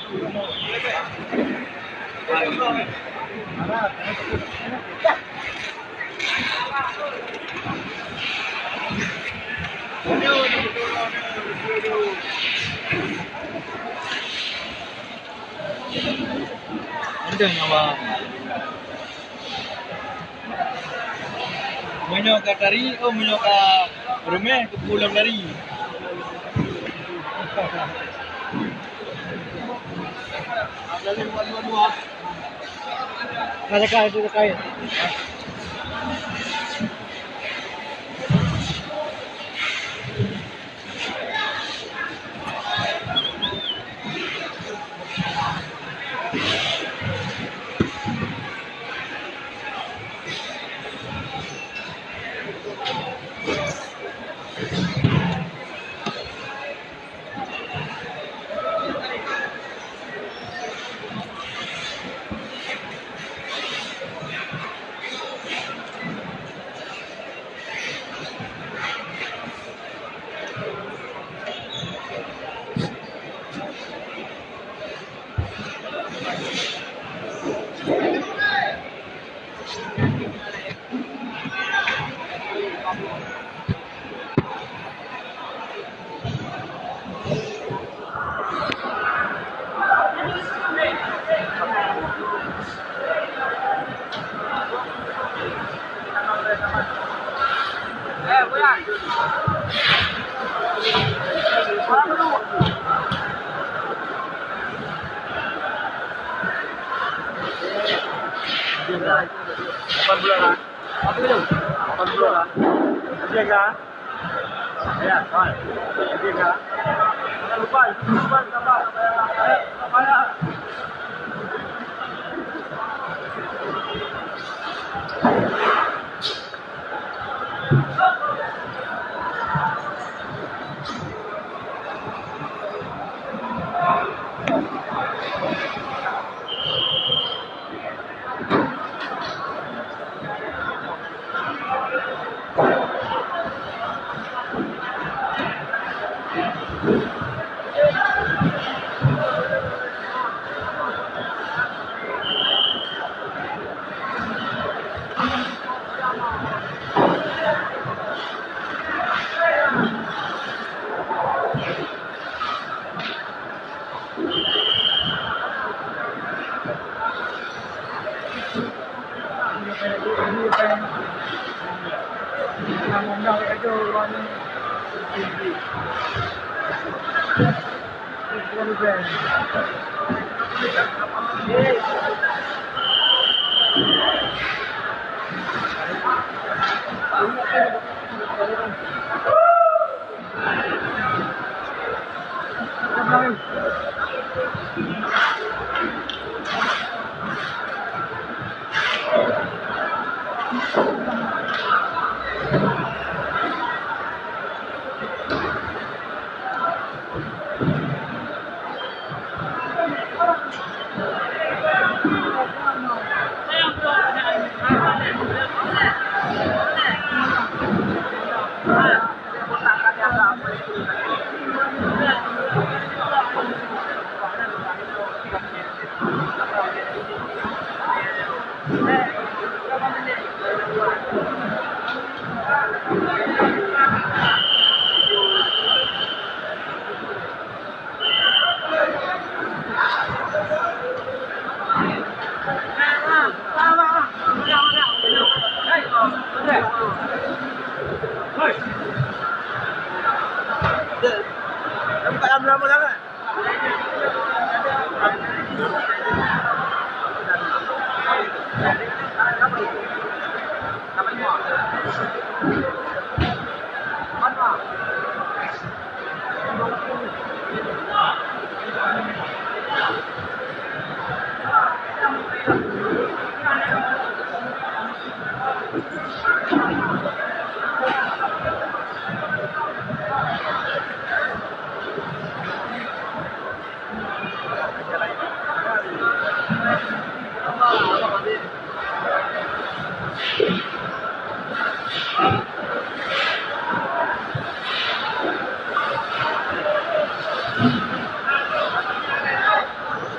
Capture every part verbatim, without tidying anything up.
Ada nyawa. Meunyoe ka tari, oh, meunyoe ka reumeh, keu pulang tari. Ada lima dua dua. Ada kai, ada kai. Lapan belas, kan? Lapan belas, kan? Iya, kan? Ya, kan? Iya, kan? Jangan lupa, jangan lupa, sabar, sabar, sabar, ya.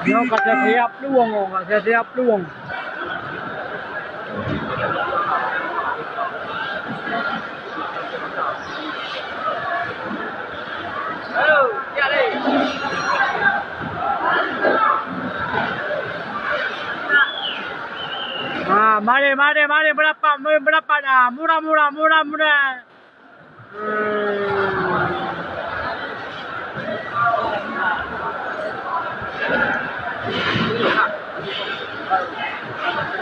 Nyoe ka siap-siap plueng, oh, ka siap-siap plueng. Ah, mari, mari, mari, merapat, mari, merapat. Ah, murah, murah, murah, murah.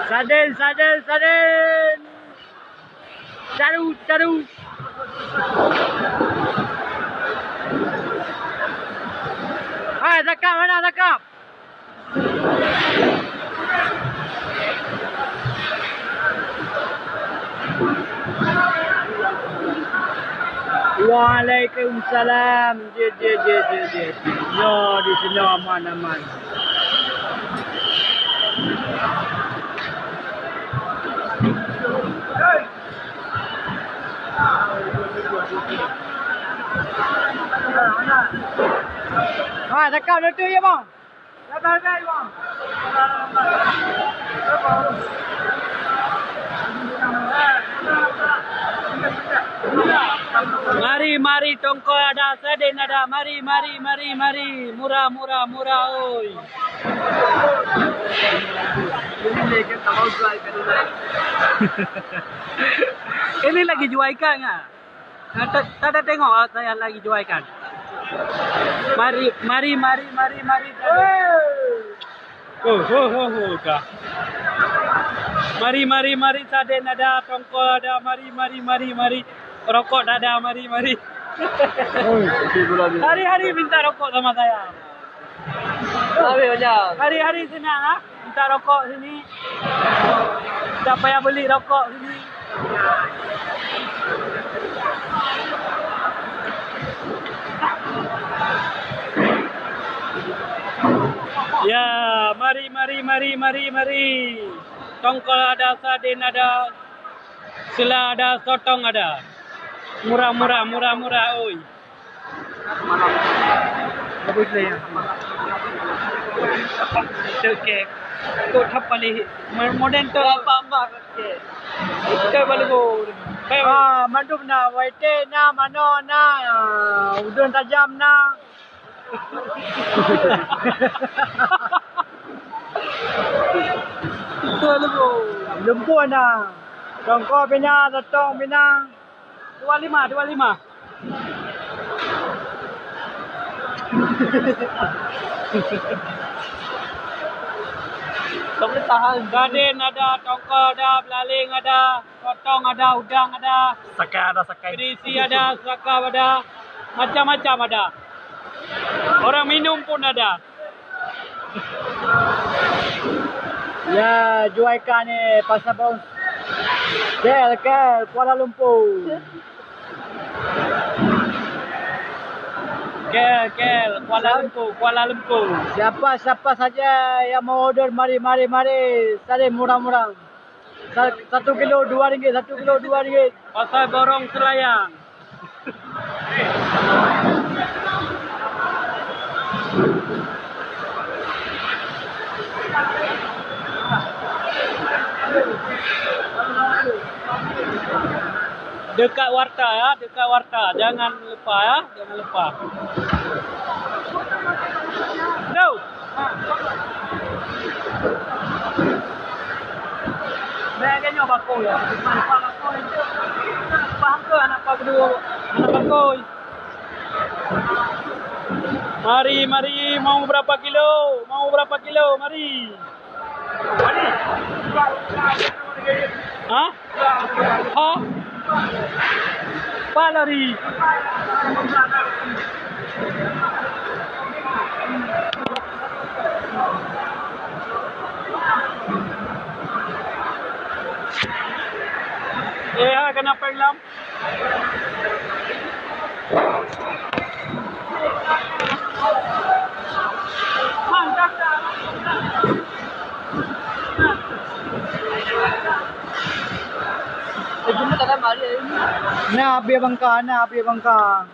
Saden, saden, saden. Caru, caru. Hai, zakap, mana zakap? Waalaikumsalam. Jeuet, jeuet, jeuet, jeuet, jeuet. Nyoe di sinoe aman, aman. Ha, cakap beutôi ya, bang. Mari, mari, tongkol ada, saden ada. Mari, mari, mari, mari. Murah, murah, murah, oi. Ini lagi jual ikan, ah? Nah, ta-, ta-, ta tengok, ah, yang lagi jual ikan. Mari, mari, mari, mari, mari. Oh, ho, ho, ho, dah. Mari, mari, mari, saden ada, tongkol ada, mari, mari, mari, mari. Rokok tak ada, mari, mari. Hari-hari minta rokok sama saya. Hari-hari senang, ah. Minta rokok sini. Tak payah beli rokok sini. Ya, mari, mari, mari, mari, mari. Tongkol ada, saden ada, sela ada, sotong ada. Murah, murah, murah, murah, oi. Oke. Kok hap paling modern tu. Apa, apa? Oke. Oke, balik, Bu. Ah, mandum na, waite na, mano na, udon tajam na. Itu lembut. Lembut na. Tongkol pina, sotong pina. Dua lima, dua lima. Tapi tahan. Saden ada, tongkol ada, belaling ada, sotong ada, udang ada. Sakai ada, sakai. Berisi ada, sakap ada, macam-macam ada. Orang minum pun ada. Ya, jual ikan ni, Pasar Baru. Kel, kel, Kuala Lumpur. Kel, kel, Kuala Lumpur, Kuala Lumpur. Siapa-siapa saja yang mau order, mari, mari, mari. Saling murah-murah. Sa-, satu kilo dua ringgit, satu kilo dua ringgit. Pasar Borong Selayang. Dekat warta ya, dekat warta. Jangan lupa ya, jangan lupa. Go. Bèk lagèe nyoe bakôi. Paham ke anak pak kedua? Anak bakôi. Mari, mari, mau berapa kilo? Mau berapa kilo? Mari. Ha? Ha? Palari. Eh, ha, kenapa hilang? Na abéh bangka, na abéh bangka.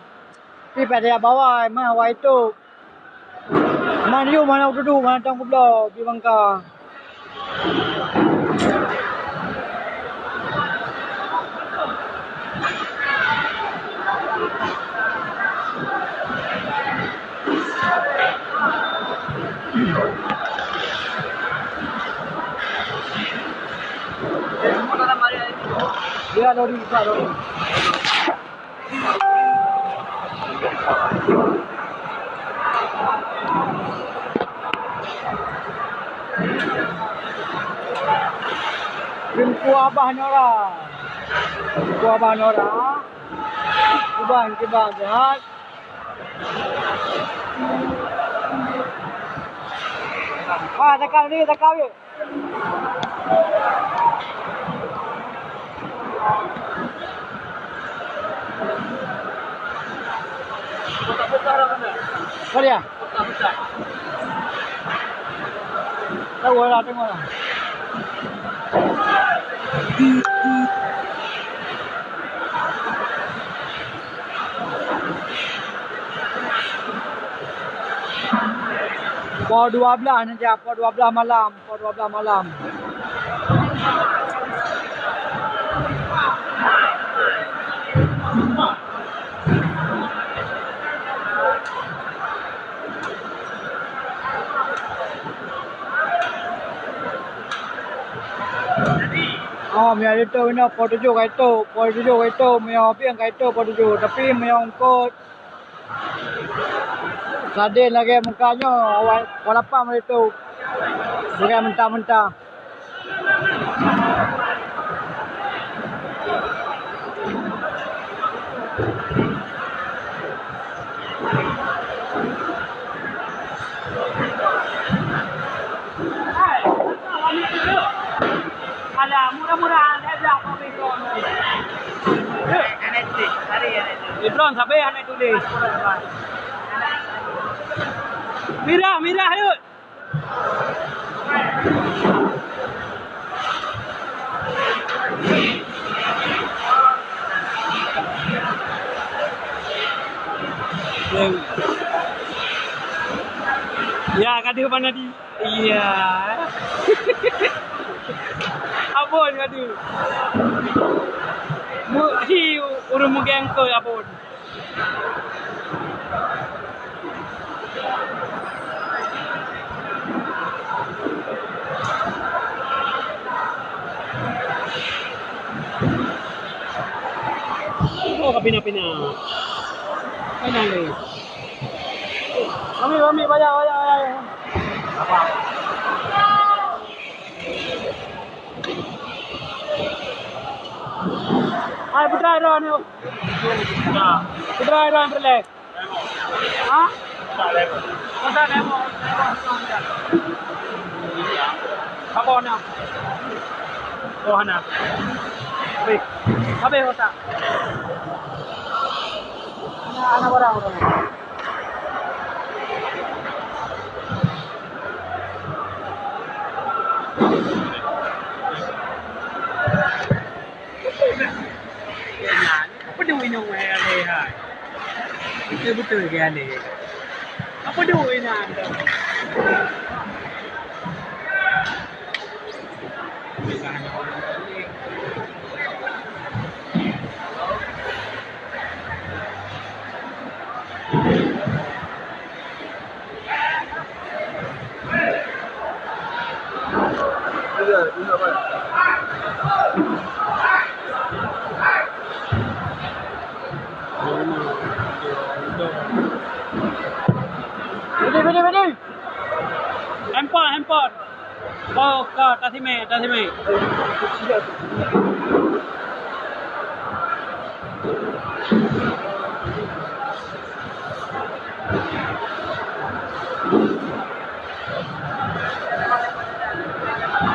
Pi pada bawah mah wai tu. Man yum hana dudoe, mantong geubloe di bangka. Ya, lori, Pak, lori. Teungku Abah Nora. Teungku Abah Nora. Kiban, kiban, sehat. Ah, takam ni, takam ni. Sorry ya. Tahu lah, tengok lah. Pukul dua belas nanti, pukul dua belas malam. Pukul dua belas malam. Oh, meunyoe itu, inoe pukul tujoh ka itu, pukul tujoh ka itu, meunyoe bieng ka itu pukul tujoh. Tapi meunyoe eungkôt, Saden lagèe muka nyoe, awai, pukul lapan malam tu. Bukan mentah-mentah. Alah, murah-murah, dah blah kopi kau. Iblon sabe hana tulis. Mirah, mirah, yuk. Ya, kadu mana di? Iya. Abon kadu. Mu, hi, ureueng meugeng keu abon. Oh, ka pina-pina. Pina lé. Ambil, ambil, banyak, banyak, banyak. Hai, putra droe ni. Putra droe peureulèe. Ha? Kotak lemo. Apa na? Oh, hana. Habis. Habis kotak. Hana, hana barang, barang. Apa dia minum air aneh hai? Betul-betul dia aneh. Apa dia minum? Ready, ready, ready. Handphone, handphone. Oh, ka, tasimé, tasimé.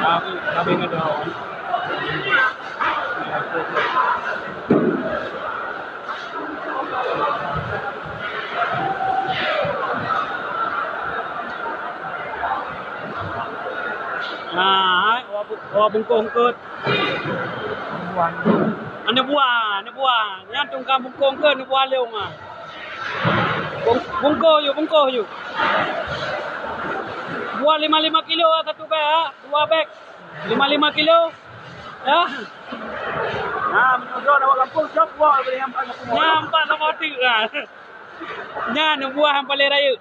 Kami, kami ngedoe. Nah, hai, wak bu-, wak bungkôh eungkôt. Aneuk buah, aneuk buah. Nyan tungkang bungkôh eungkôt, aneuk buah lé nyan. Bung-, bungkôh yuk, bungkôh yuk. Buat lima lima kilo lah satu beg, ha? Dua beg. Lima lima kilo. Ya. Nah, meunyoe droe awak gampông, cok buah boleh nampak gampông. Nampak sama tu kan. Nyan buah yang paling raya.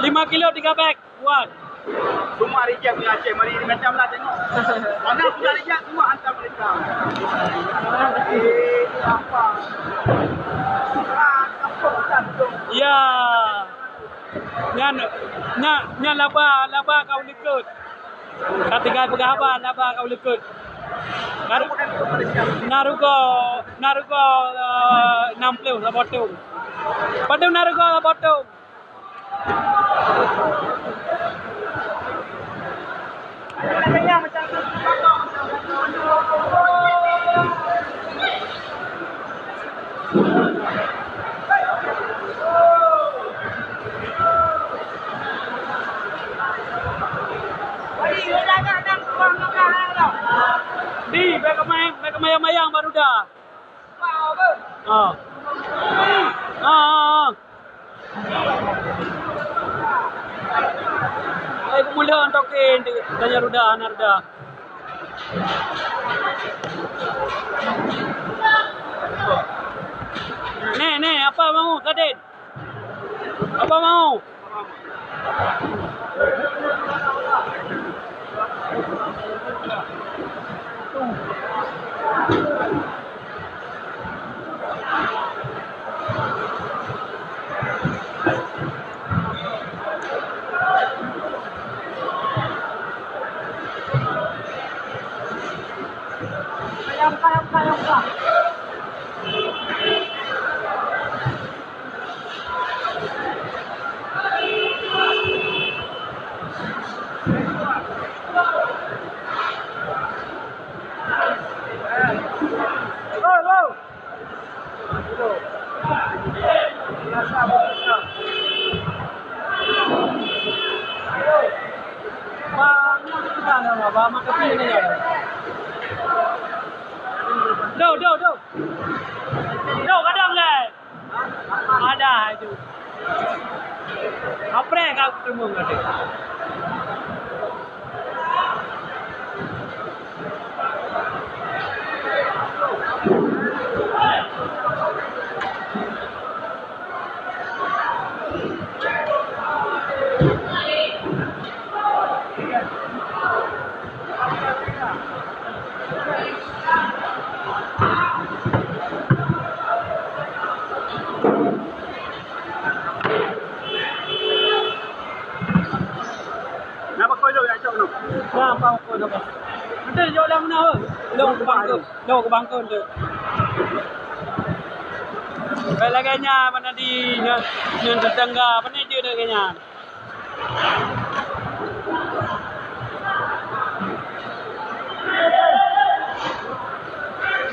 Lima kilo tiga beg. Kuat. Semua reject punya Aceh, mari macam lah tengok. Mana sudah reject, semua hantar mereka. Eh, ini apa? Ah, kampung Tanjung. Ya. Nyan, nyan, nyan laba, laba kau likot. Ka tinggai peugah haba, laba kau likot. Naru-, narugo, narugo, eh, enam puluh lah potong. Padum narugo lah potong. Di, bèk keumai, bèk keumai mayang baru dah. Ah. Ah, ah, ah. Ai, keumuliaan token, tanya ruda, hana ruda. Neh, neh, apa mau, Kadin? Apa mau? Do, do, do. Do, kadang, guys. Ada itu. Apreh ka aku tunggu ngon dia. Na pakon lôn, ya, cok lôn. Na pakon lôn. Nanti jok lam na, hei. Lôn ke bangku, lôn ke bangku tu. Baik lagèe nyan, mana di nyan, nyan tetangga, apa ni dia lagèe nyan?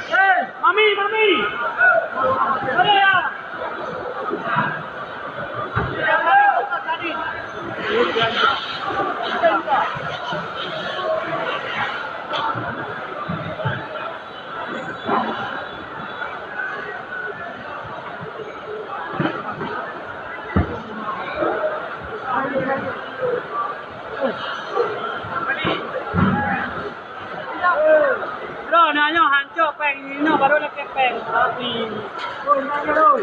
Hei, mami, mami. Ada ya? Bro, na nyoe hancok péng, inoe baru lakèe péng. Tapi, oh, na nyoe.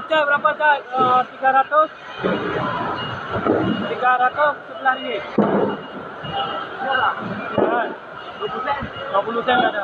Cat berapa, Cat? Eh, tiga ratus. Tiga ratus sebelas ringgit. Ya, kan? Dua puluh sen? Dua puluh sen ada.